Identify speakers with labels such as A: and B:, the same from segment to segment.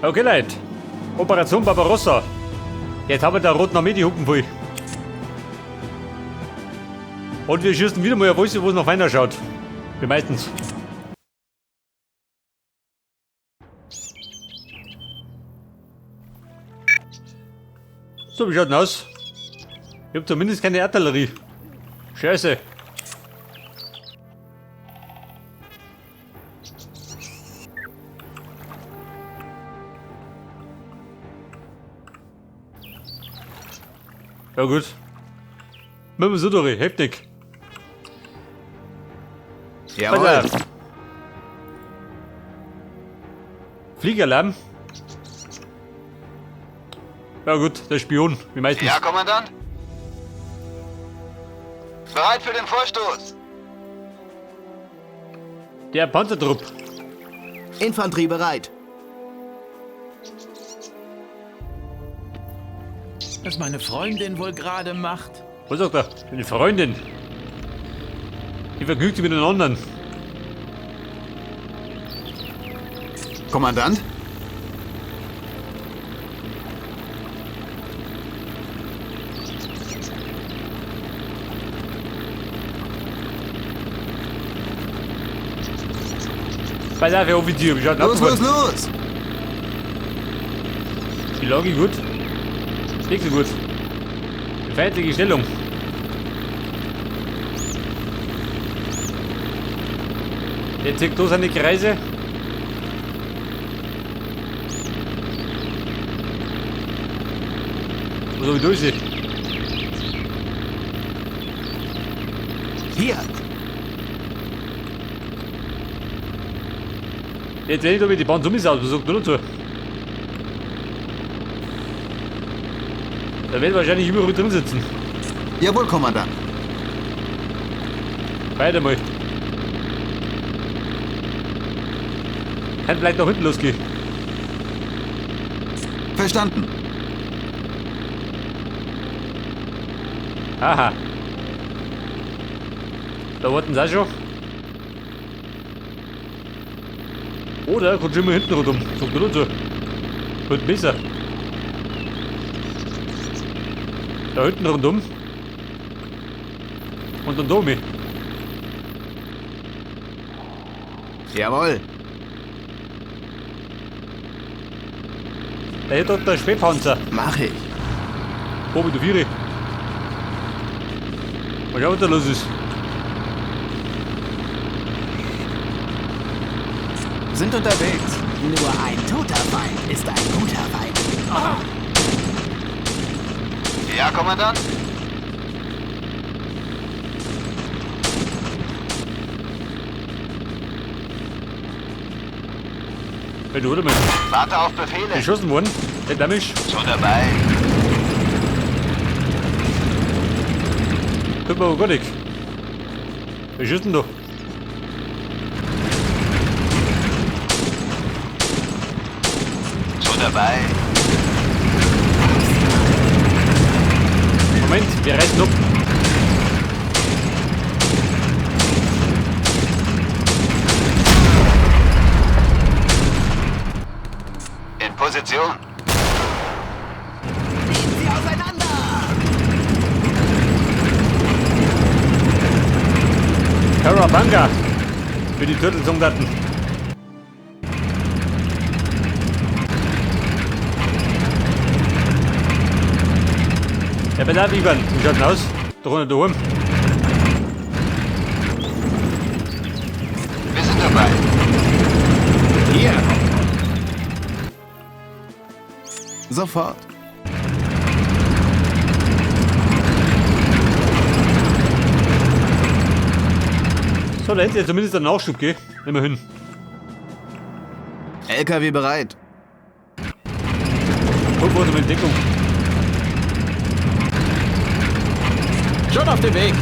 A: Okay, Leute. Operation Barbarossa. Jetzt haben wir da roten Armee die Hupen voll. Und wir schießen wieder mal ein Wolse, wo es noch feiner schaut. Wie meistens. So, wie schaut denn aus? Ich hab zumindest keine Artillerie. Scheiße. Ja gut. Machen wir so durch, heftig.
B: Jawohl.
A: Pass auf. Fliegerlärm. Ja gut, der Spion, wie meistens.
C: Ja, Kommandant? Bereit für den Vorstoß.
A: Der Panzertrupp.
B: Infanterie bereit.
D: Was meine Freundin wohl gerade macht?
A: Was sagt er? Meine Freundin. Die vergnügt sich mit den anderen.
C: Kommandant?
A: Pass auf, Herr Offizier, wie schaut denn
C: Los,
A: aus?
C: los, los!
A: Die Lage gut. Nicht so gut. Feindliche Stellung. Der zieht da seine Kreise. Was hab ich da ist?
B: Hier.
A: Jetzt werde ich da mit die Bahn zumindest aus, was sagt du dazu? Da wird wahrscheinlich überall drin sitzen.
C: Jawohl, Kommandant.
A: Weiter mal. Kann vielleicht nach hinten losgehen.
C: Verstanden.
A: Aha. Da warten sie auch schon. Oder kommt schon mal hinten rundum. Sagt man dazu. Wird besser. Da hinten rundum. Und dann Domi.
B: Jawohl.
A: Da hätte dort der Schwerpanzer.
B: Mach ich.
A: Oben du Viere. Mal schauen, was da los ist.
B: Sind unterwegs. Nur ein toter Feind ist ein guter Feind.
C: Ja, Kommandant?
A: Weil du, oder mal.
C: Warte auf Befehle.
A: Beschossen worden. Der Damage.
C: Schon dabei.
A: Tut mir aber gar nichts. Wer schießt denn da?
C: Schon dabei.
A: Moment, wir reißen ab.
C: In Position.
B: Nehmen sie auseinander!
A: Karabanga. Für die Turtles-Soldaten. Ja, pass auf, Ivan. Wie schaut denn aus? Da runter daheim.
C: Wir sind dabei.
B: Hier. Sofort.
A: So, da hätte ja zumindest einen Nachschub, gell? Immerhin.
B: LKW bereit.
A: Guck mal, mit Deckung.
D: Schon auf dem Weg.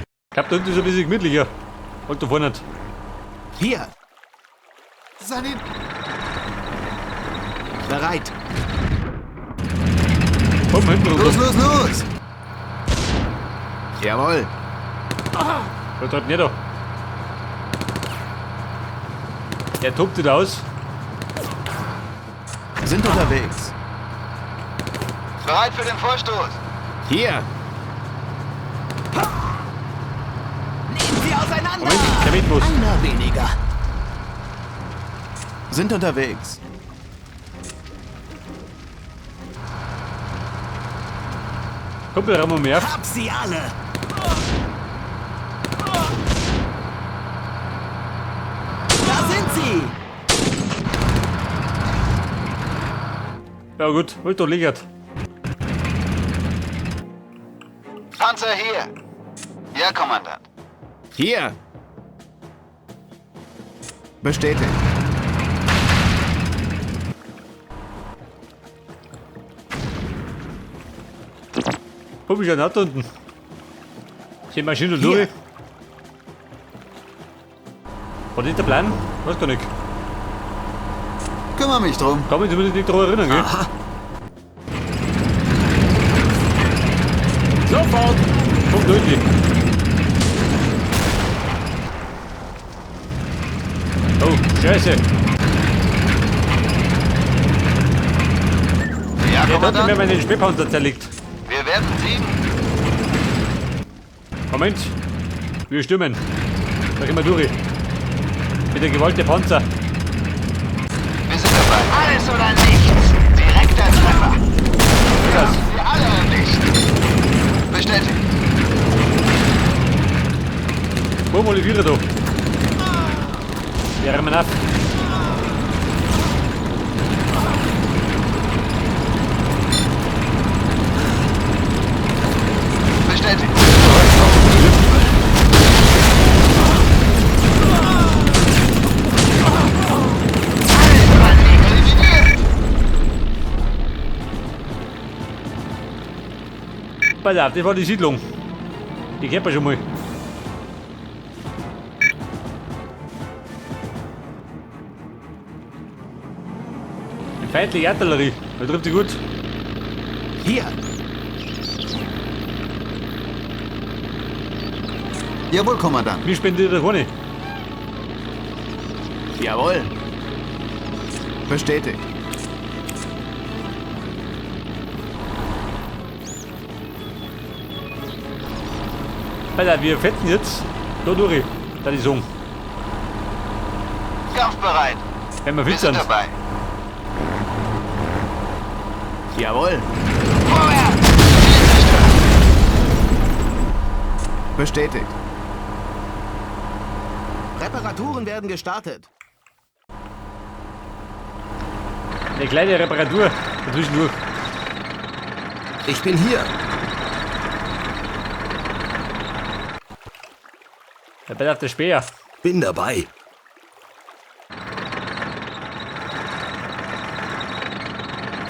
A: Ich glaub, da unten ist ein bisschen gemütlicher. Halt da vorne nicht.
B: Hier.
C: Sanit.
B: Bereit.
A: Komm, hinten runter.
C: Los, los, los!
B: Jawohl.
A: Da treibt nicht da. Der tobt wieder aus.
C: Sind unterwegs. Bereit für den Vorstoß.
D: Hier.
B: Nehmen sie auseinander!
A: Moment, der Mitbus.
B: Einer weniger.
C: Sind unterwegs.
A: Kumpel, rammen wir mehr.
B: Hab sie alle! Da sind sie!
A: Ja gut, wollt doch liegert.
C: Panzer hier. Ja, Kommandant.
D: Hier.
C: Bestätigt.
A: Guck mich an da unten. Die Maschine durch. War das der Plan? Weiß gar nicht.
C: Kümmere mich drum.
A: Kann mich zumindest nicht daran erinnern, gell?
B: Aha.
D: Sofort.
A: Kommt deutlich. Oh, Scheiße.
C: Ja,
A: Der hat nicht mehr
C: Kommandant.
A: meinen Spähpanzer zerlegt.
C: Wir werden siegen.
A: Moment. Wir stürmen. Da gehen wir durch. Mit der Gewalt der Panzer.
C: Wir sind dabei. Alles oder nichts. Direkter Treffer.
A: Das.
C: Wir alle erwischt. Bestätigt.
A: Wo mal die Vierer da? Wir rammen ab.
C: Bestätigt. Alles oder nichts. Eliminiert.
A: Pass auf, das war die Siedlung. Die kennt man schon mal. Die feindliche Artillerie. Da trifft sie gut.
B: Hier!
C: Jawohl, Kommandant.
A: Wie spendiert der vorne?
D: Jawohl.
C: Bestätigt.
A: Auf, wir fetzen jetzt da durch. Da die Song.
C: Kampfbereit.
A: Wenn wir
C: Wir
A: fit
C: sind
A: sind.
C: dabei.
D: Jawohl.
C: Vorwärts! Ziel zerstören. Bestätigt.
B: Reparaturen werden gestartet.
A: Eine kleine Reparatur dazwischendurch.
B: Ich bin hier.
A: Der Bett auf der Speer.
B: Bin dabei.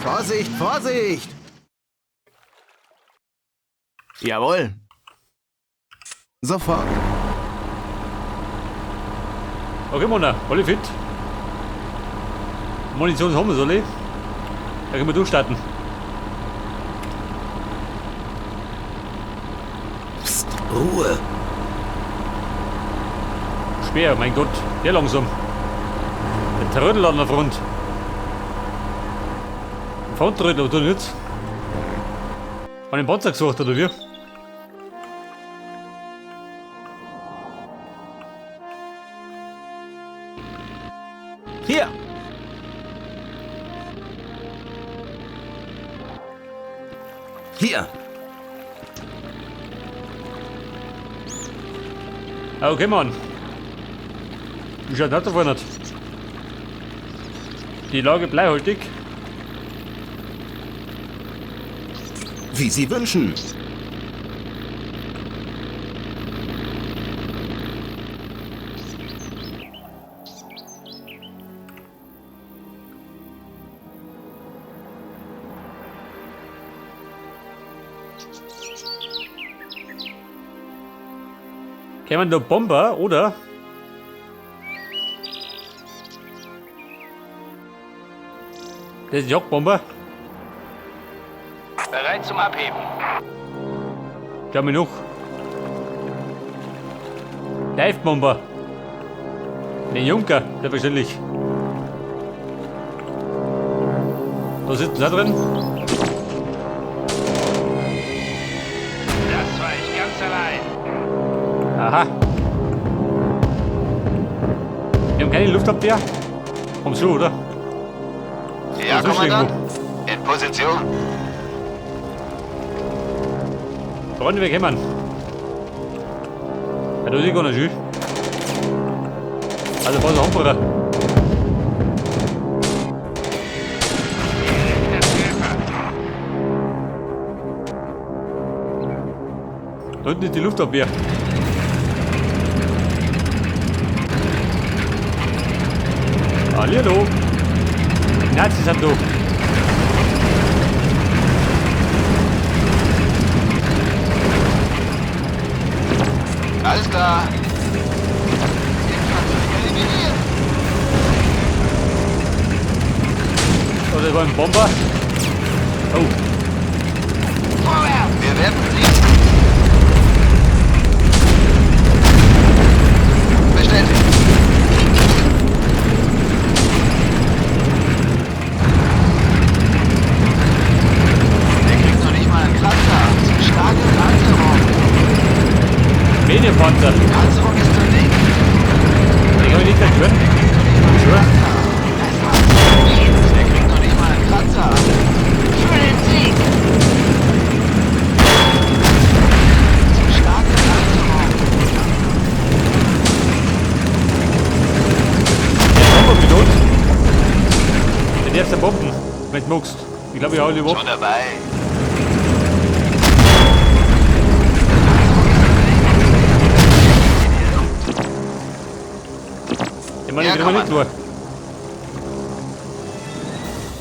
B: Vorsicht, Vorsicht!
D: Jawohl.
C: Sofort.
A: Okay, Mona, alle fit. Munition haben wir, soll ich? Da können wir durchstarten.
B: Psst, Ruhe.
A: Speer, mein Gott, der langsam. Der Trödel an der Front. Fronttrödel, oder nicht? Haben den Panzer gesucht, oder wie?
D: Hier.
B: Hier.
A: Ah, okay, Mann. Wie schaut das da vorne? Die Lage bleihaltig.
B: Wie Sie wünschen.
A: Kämen da Bomber, oder? Das ist Jagdbomber.
D: Bereit zum Abheben.
A: Schau mir noch. Divebomber. Ne Junker, selbstverständlich. Da sitzen sie drin.
C: Das war ich ganz allein.
A: Aha. Wir haben keine Luftabwehr. Haben sie schon, oder?
C: Ja,
A: Das ist
C: Kommandant. In Position.
A: Freunde, wir kommen. Ja, da ist eh gar nicht schön. Also, was Hamburger. Da unten ist die Luftabwehr. Hallihallo. Die Nazis sind da.
C: Alles klar. Fahrzeug eliminiert.
A: Oh, das war ein Bomber. Oh,
C: Vorwärts! Wir werden siegen. Bestätigt. Der kriegt noch nicht mal einen Kratzer. Zu starke Panzerung.
A: Medienpanzer.
C: Die Panzerung ist zu dick.
A: Den kann ich nicht zerstören.
C: Der kriegt noch nicht mal einen Kratzer. Das absolut nichts. Der kriegt noch nicht mal einen Kratzer. Für den Sieg! Zu starke Panzerung.
A: Der Bomber mit uns. Der darfst du bomben, wenn du magst. Ich glaube, ich hau lieber ab.
C: Schon dabei.
A: Ich meine,
C: Ja,
A: ich kriegen wir nicht
C: Kommandant.
A: nur.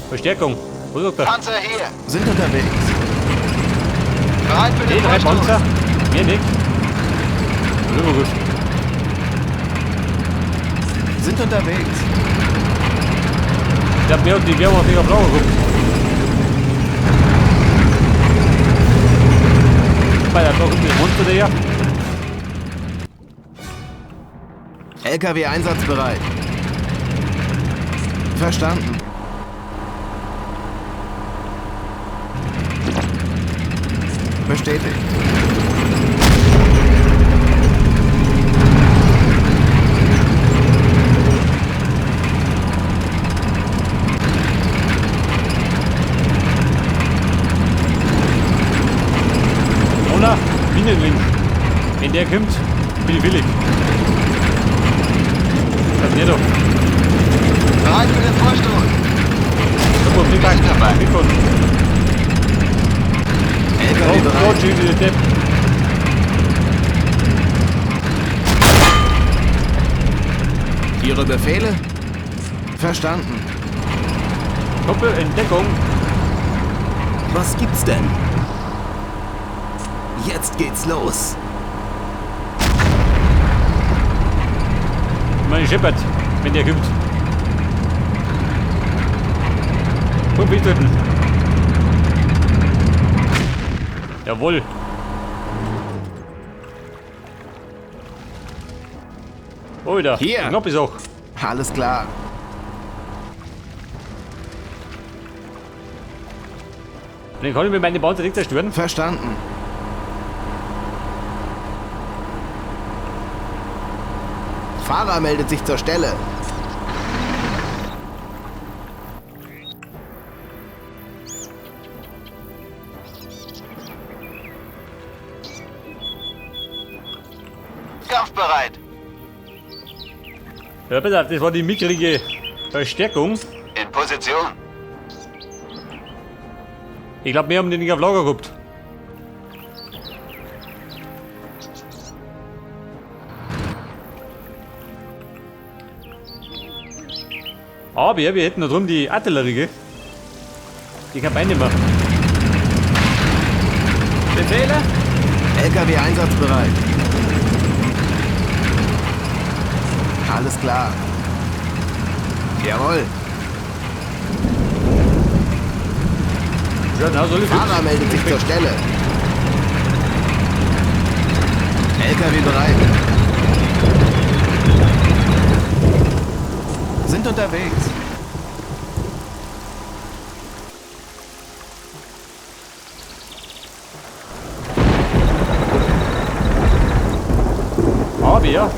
A: Verstärkung. Wo sagt er?
C: Panzer hier.
D: Sind unterwegs.
C: Bereit für
A: Nee,
C: den
A: drei
C: Vorstoß.
A: Panzer. Mehr nicht. Das ist immer gut.
D: Sind unterwegs.
A: Ich glaube, mehr und die Wehrmacht nicht auf Lager geguckt. Bei der da kommt das Monster daher.
D: LKW einsatzbereit. Verstanden. Bestätigt.
A: Oder Minenling. Wenn der kommt, bin ich willig. Das ist nicht doch.
C: Bereit für den Vorstoß.
A: Da muss ich
C: Wir sind dabei.
A: mitfahren.
D: LKW
A: Oh,
D: bereit.
A: Gott, schön, wieder Depp.
D: Ihre Befehle? Verstanden.
A: Kumpel in Deckung.
B: Was gibt's denn? Jetzt geht's los.
A: Meine Shepard, wenn der kommt. Komm, bitte. Jawohl. Oh, wieder.
D: Hier.
A: Knapp ist auch.
D: Alles klar.
A: Den kann ich mit meinen Panzer nicht zerstören.
D: Verstanden. Fahrer meldet sich zur Stelle.
C: Kampfbereit.
A: Ja, pass auf, das war die mickrige Verstärkung.
C: In Position.
A: Ich glaub, wir haben den nicht auf Lager gehabt. Aber wir hätten da drüben die Artillerie, gell? Die kann man nicht mehr.
D: Befehle? LKW einsatzbereit. Alles klar. Jawohl.
A: Ja, na, soll ich
D: Fahrer meldet sich zur Stelle. LKW bereit. Sind unterwegs.
A: ABR.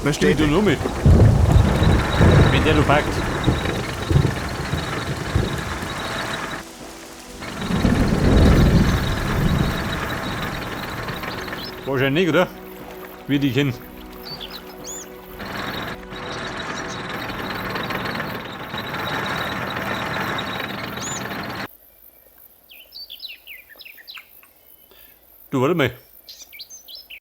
D: Bestätigt.
A: Du nur mit. Wenn der du packt. Wahrscheinlich nicht, oder? Wie die hin. Du, warte mal.